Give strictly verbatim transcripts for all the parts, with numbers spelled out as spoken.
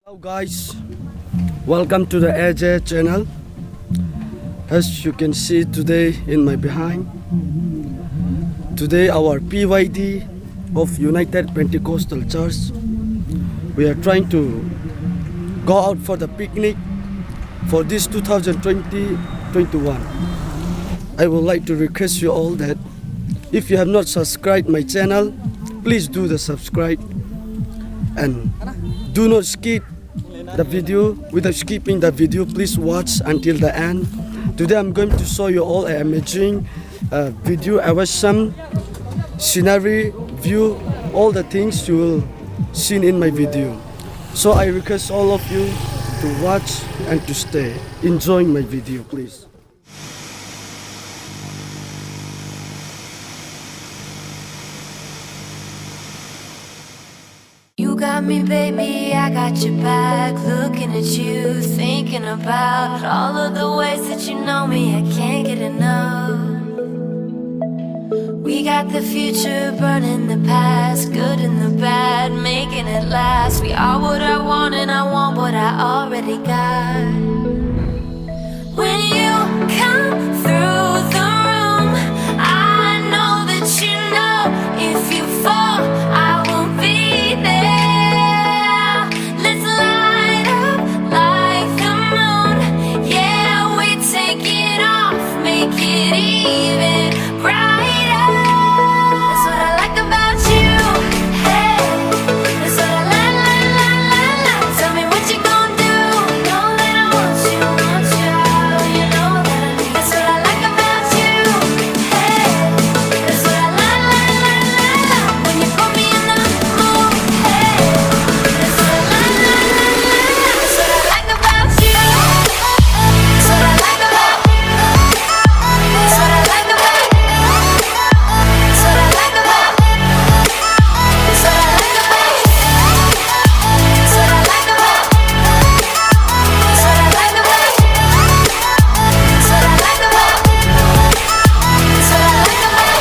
Hello guys, welcome to the A J channel. As you can see today in my behind, today our P Y D of United Pentecostal Church, we are trying to go out for the picnic for this two thousand twenty twenty-one. I would like to request you all that if you have not subscribed my channel, please do the subscribe and do not skip the video. Without skipping the video, please watch until the end. Today I'm going to show you all an amazing uh, video, awesome scenery, view, all the things you will see in my video. So I request all of you to watch and to stay, enjoying my video, please. You got me, baby, I got your back. Looking at you, thinking about all of the ways that you know me, I can't get enough. We got the future, burning the past, good and the bad, making it last. We are what I want and I want what I already got. When you come through the room, I know that you know if you fall, I won't be there. Let's light up like the moon. Yeah, we take it off, make it even brighter. That's what I like about you. Hey, that's what I like, like, like, like, like. Tell me what you gon' do. Know that I want you, want you. You know that I need. That's what I like about you. Hey, that's what I like, like, like, like, like. When you put me in the mood, hey, that's what I like, like, like, like, like. That's what I like about you. That's what I like about you. That's what I like about you. That's what I like about you. That's what I like about you. That's what I like about you. That's what I like about you. That's what I like about you. That's what I like about you.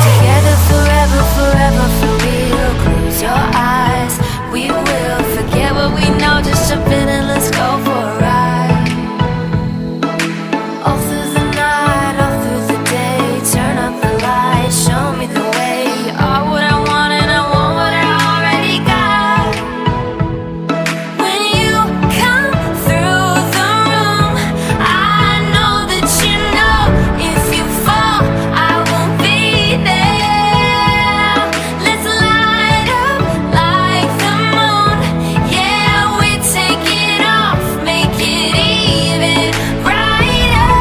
Together forever, forever for real. Close your eyes, we will forget what we know. Just jump in and let's go for a ride. All through the night, all through the day, turn up the light, show me the way. You are what I want and I want what I already got. When you come through the room, I know that you know if you fall, I won't be there. Let's light up like the moon. Yeah, we take it off, make it even brighter.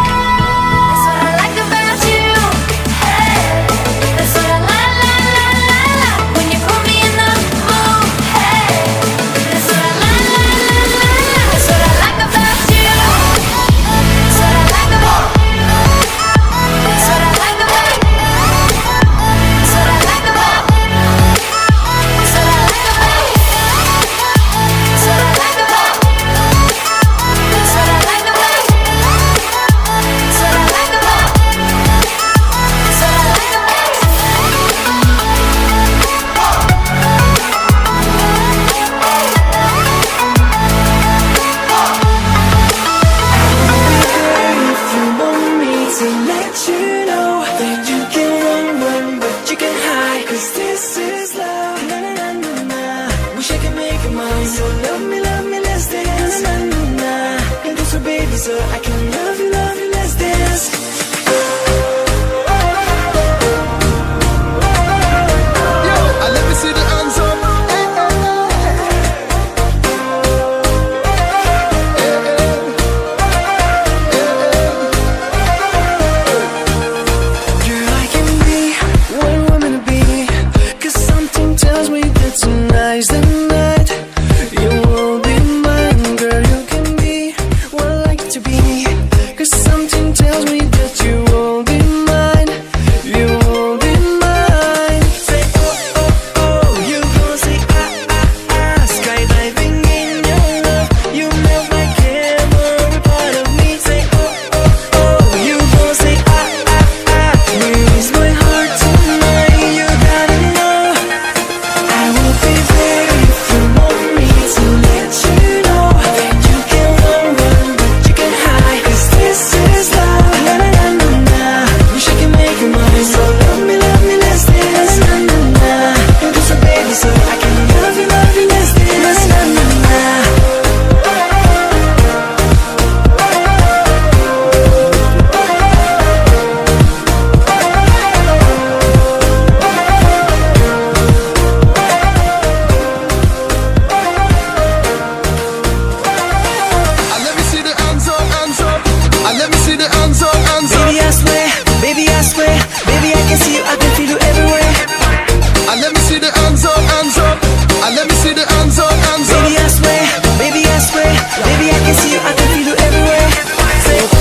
That's what I like about you. Hey, that's what I like, like, like, like, like. When you put me in the mood, hey, that's what I like, like, like, like, like. That's what I like about you. That's what I like about you. That's what I like about you. That's what I like about you. That's what I like about you. That's what I like about you. That's what I like about you. That's what I like about you. That's what I like about you. I'll be there if you want me to let you know that you can run, run, but you can hide. 'Cause this is love. Na, na, na, na, na. Wish I could make you mine. So love me, love me, let's dance. Na, na, na, na, na. And do so, baby, so I can love you, love you, let's dance. Yo, and let me see the hands up. Eh, eh, eh. You're liking me, what you want me to be? 'Cause something tells me that tonight's the night. You will be mine, girl, you can be what I like to be.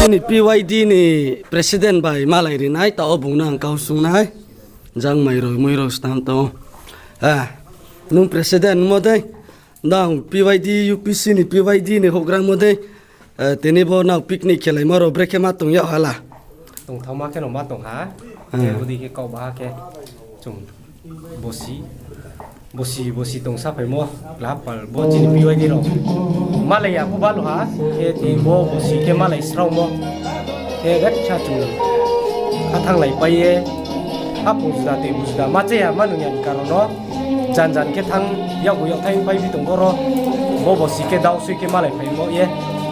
Ni P Y D ni president bai malai rinai, taoh wo bung no ang kau sung nai. Jang mai rao, mui rao snam tong ou. Nung president mo dei? Nang P Y D, U P C ni P Y D ni houhgra mo dei? Tini bo nrao picnic khelaimo rao brekhe ma tong yag ha la? Tongthaoma khe no ma tong ha. Khe bodei khe kau ba ha khe chung bosi, bosi, bosi tong saphaimo, kla pal bo chini P Y D rao malai ya pho balo ha, khe tini bo bosi khe malai sraomo, khe betsa chung khathanglaipai ye, hapung juda tei juda ma chaya ma nung ya ni karon no, jan jan khe thanng, yakgu yakthai pai bi tong boro, bo bosi khe dao soi khe malai phaimo ye,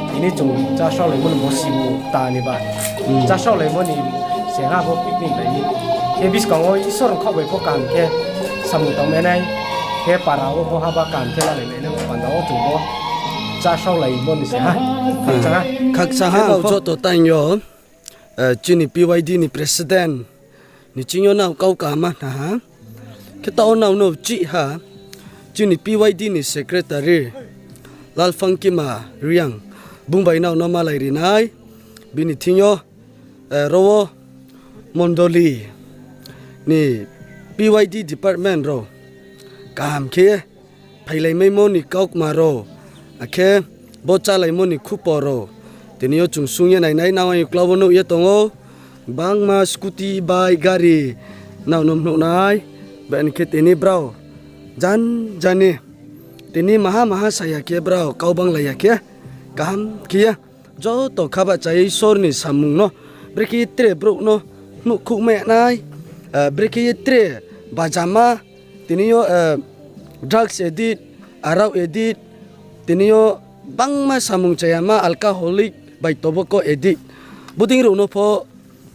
tini chung chásraolaimo ni bosi bu ta ni ba. Chásraolaimo ni se ha bo picnic lai ni. Khe buskang wo Isor ni khaoh bai pho kaham khe samung tangmai nai, khe para wo pho haba kaham khe lalai mai nai, bo panda wo chung bo chásraolaimo ni se ha. Khakchang ha. Khakchang ha, joto taing yo, chini P Y D ni president ni ching yo nrao kau kaham ma khna ha. Khe taoh wo nrao no chih ha, chini P Y D ni secretary Lalphangkima Reang, bung bai nrao no malai rinai, bini thing yo, ro wo mondoli ni P Y D department rao kaham khe phailaimaimo ni kaukma rao, akhe bo chálaimo ni khupor rao, tini yo chung sung ye nainai, nang aini uklau wo nuh ye tong ou, gbangma scooty, bike, gari nrao no nuh nai, bani khe tini brao jan jani, tini maha maha sa ya khe brao kau banglai ya khe, kaham khe ye joto khabahcha ye Isor ni samung no, brekhe ye tre brouh no nuhkhouhmai nai, brekhe ye tre bajama, tini yo drugs addict, arao addict, tini yo gbangma samung chayama alcoholic bai tobacco addict, bodei rao no pho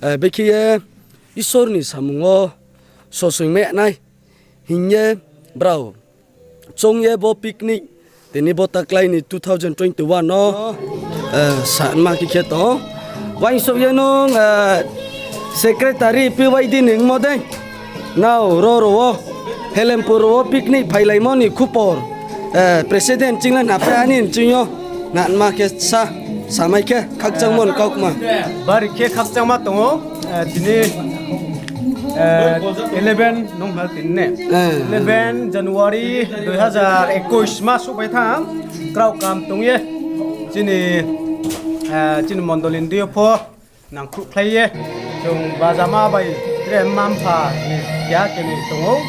brekhe ye Isor ni samung wo sosoingmai nai hing ye brao choung ye bo picnic tini bo taklái ni two thousand twenty-one no sanma khe khe tong. Uaingsouh ye nung secretary P Y D ni ongmo dei? Nrao ro ro wo, Helenpur ro wo picnic phailaimo ni khupor president ching le hnaphai ani ching yo, hnathma khe sa, samai khe khakchangmo ni kaukma. Bari khe khakchangma tong ou, tini eleven nung hal tini ne. Eleven January dui hazar ekush ma souhphai tha, kraoh kaham tong ye, chini, chini mondoli ni deing yo pho nangkhruhkhlai ye, chung bajama bai tre mma-mpha ni keha keni tong ou,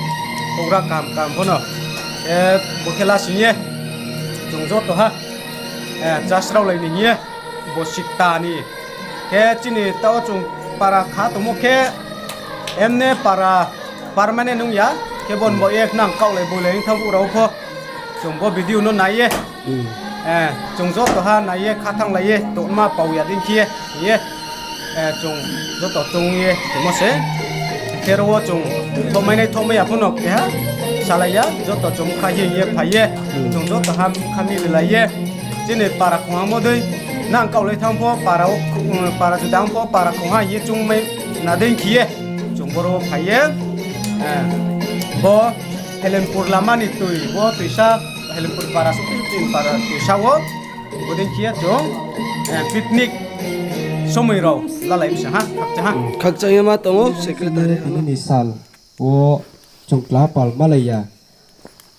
houhgra kaham kaham pho no. Bo khe lasing ye chung joto ha chásraolai ni hing ye, bo sikta ni. Khe chini taoh wo chung para kha tongmo khe, emne para permanent ong ya, khe bo ni baoh ye nang kaohlai boilai ong thanng phuh rao pho, chung bo video no nai ye, chung joto ha nai ye khathanglai ye tongma pau ya dei khe ye, ye, chung joto choung ye tongmo se. Khe ro wo chung thohmai nai thohmai ya pho no keha salai ya, joto chung kha hing ye phai ye, chung joto ha kha mililai ye, chini para khongha mo dei, nang kaohlai thanng pho, para juda ong pho para khongha hing ye choungmai na dei khe ye, chung boro wo phai ye, bo Helenpur lama ni tui, bo tuisa, Helenpur para sokti chini para tuisa wo, bodei khe ye chung picnic somoi rao lalai mi se ha, khakchang ha. Khakchang ye ma tong ou, secretary. Tini ni sal wo chung kla pal malai ya.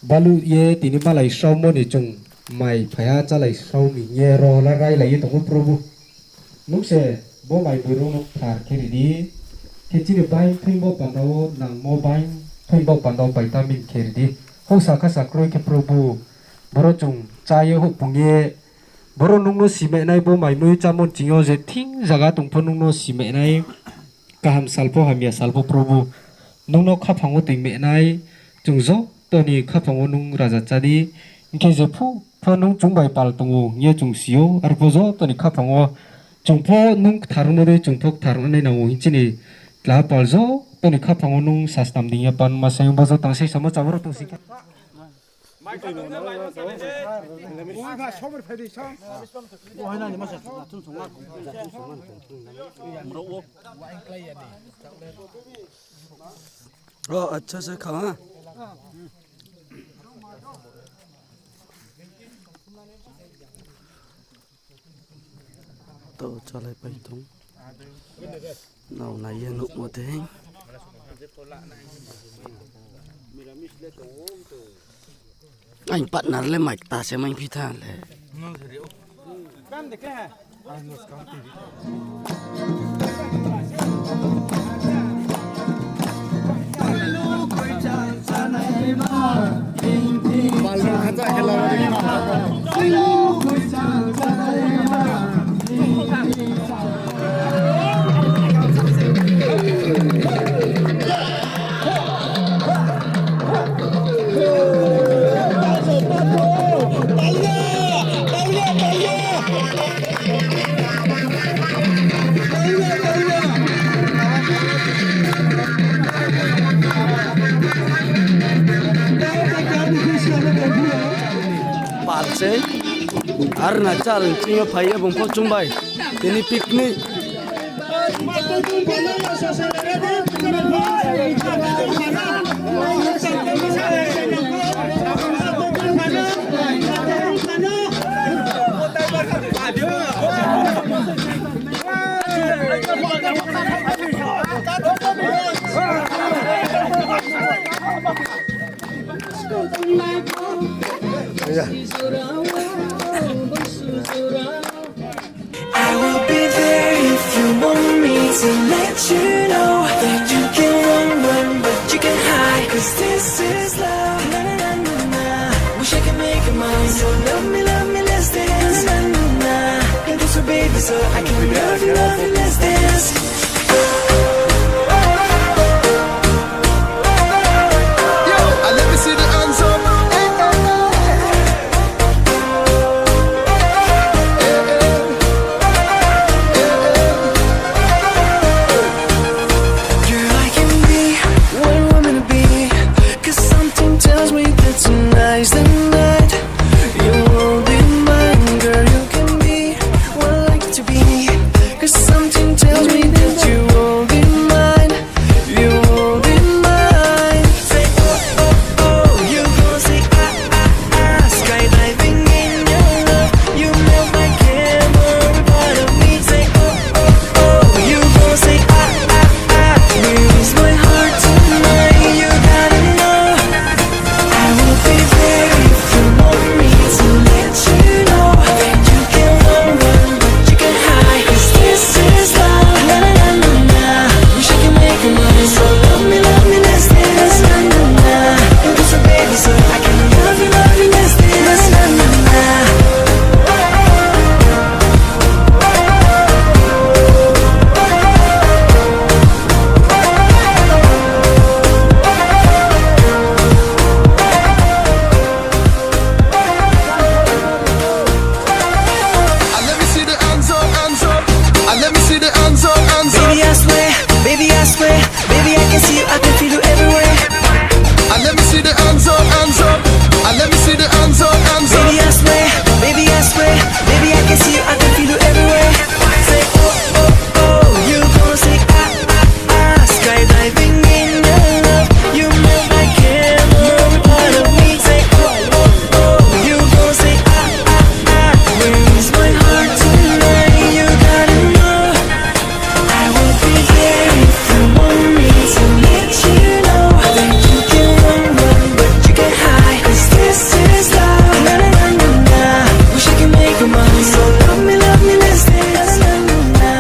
Baluh ye tini malai sraomo ni chung mai phai ha chálai srao mi hing ye ro la railai ye tong ou Probhu. Nung se bo mai boi rao no kthar khe ri di. Khe chini baing thoing baoh panda wo nangmo baing thoing baoh panda wo vitamin khe ri di. Houhsa khasa kroi khe Probhu, boro chung chá ye houhpung ye, boro nung no simai nai, bo mai mui chámo ni ching yo je thing zaga tong pho nung no simai nai. Kaham sal pho hamya sal pho Probhu, nung no khaphang wo toingmai nai, chung joto ni khaphang wo nung raja chá di. Hing khe jephuh pho nung chung bai pal tong ou hing ye chung si ou, arpho joto ni khaphang wo chung pho nung kthar ongmo dei chung pho kthar ong nai nang ou hing chini tla pal joto ni khaphang wo nung sastam ding ye pan ma se bo joto tang sei samo chabo rao tong sing khe. O, acha, acha, kha ha. To chalai pai tong. Nrao nai ye nuhmo dei. Aini partner le mai kta se maiphi tha le. Pal se. Arunachal ching yo phai ye bung pho chung bai. Tini picnic. I will be there if you want me to let you know that you can run, run, but you can hide, 'cause this is love. Na, na, na, na, na. Wish I can make you mine, so love me, love me, let's dance. Na, na, na, na. Can do so, baby, so I can love you, love you, let's dance. Yo, I let me see the hands up. Hey, hey, hey. Girl, I can be what you want me to be, 'cause something tells me that tonight's the night. You won't be mine, girl, you can be what I like to be, 'cause something tells me that you won't be mine. You won't be mine. Say, oh, oh, oh, you gon' say, ah, ah, ah. Skydiving in your love. You melt my camera, every part of me. Say, oh, oh, oh, you gon' say, ah, ah, ah. We lose my heart tonight, you gotta know. I will be there if you want me to let you know that you can run, run, but you can hide, 'cause this is love. Na, na, na, na, na. Wish I can make you mine, so love me, love me, let's dance. Na, na, na. Can do so, baby, so I can love you, love you, let's dance. Na, na, na, na. And let me see the hands up, hands up. And let me see the hands up, hands up. Baby, I swear, baby, I swear, baby, I can see you, I can feel you everywhere. And let me see the hands up, hands up. And let me see the hands up, hands up. Baby, I swear, baby, I swear, baby, I can see you, I can feel you everywhere. Say, oh, oh, oh, you gon' say, ah, ah, ah, skydiving in your love. You melt my camera, every part of me. Say, oh, oh, oh, you gon' say, ah, ah, ah, where is my heart tonight? You gotta know. I will be there if you want me to let you know that you can run, run, but you can hide, 'cause this is love. Na, na, na, na, na. Wish I can make you mine. So love me, love me, let's dance. Na, na, na, na.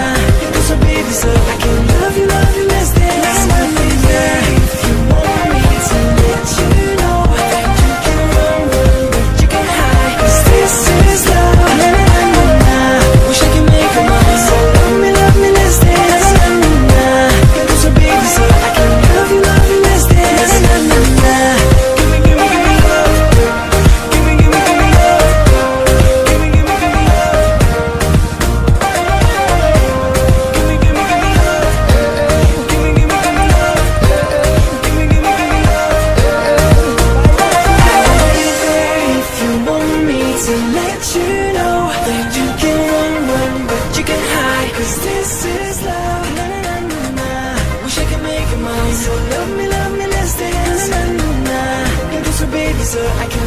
So baby, so I can love you, love you, let's dance. I will be there if you want me to let you know that you can run, run, but you can hide, 'cause this is love. Na, na, na, na, na. Wish I can make you mine. So love me, love me, let's dance. Na, na, na, na. So baby, so I can love you, love you, let's dance. Na, na, na, na. Give me, give me, give me love. Give me, give me, give me love. Give me, give me, give me love. Give me, give me, give me love. Give me, give me, give me love. Give me, give me, give me love. I will be there if you want me to let you know that you can run, run, but you can hide, 'cause this is love. Na, na, na, na, na. Wish I can make you mine. So love me, love me, let's dance. Na, na, na, na. Can do so, baby, so I can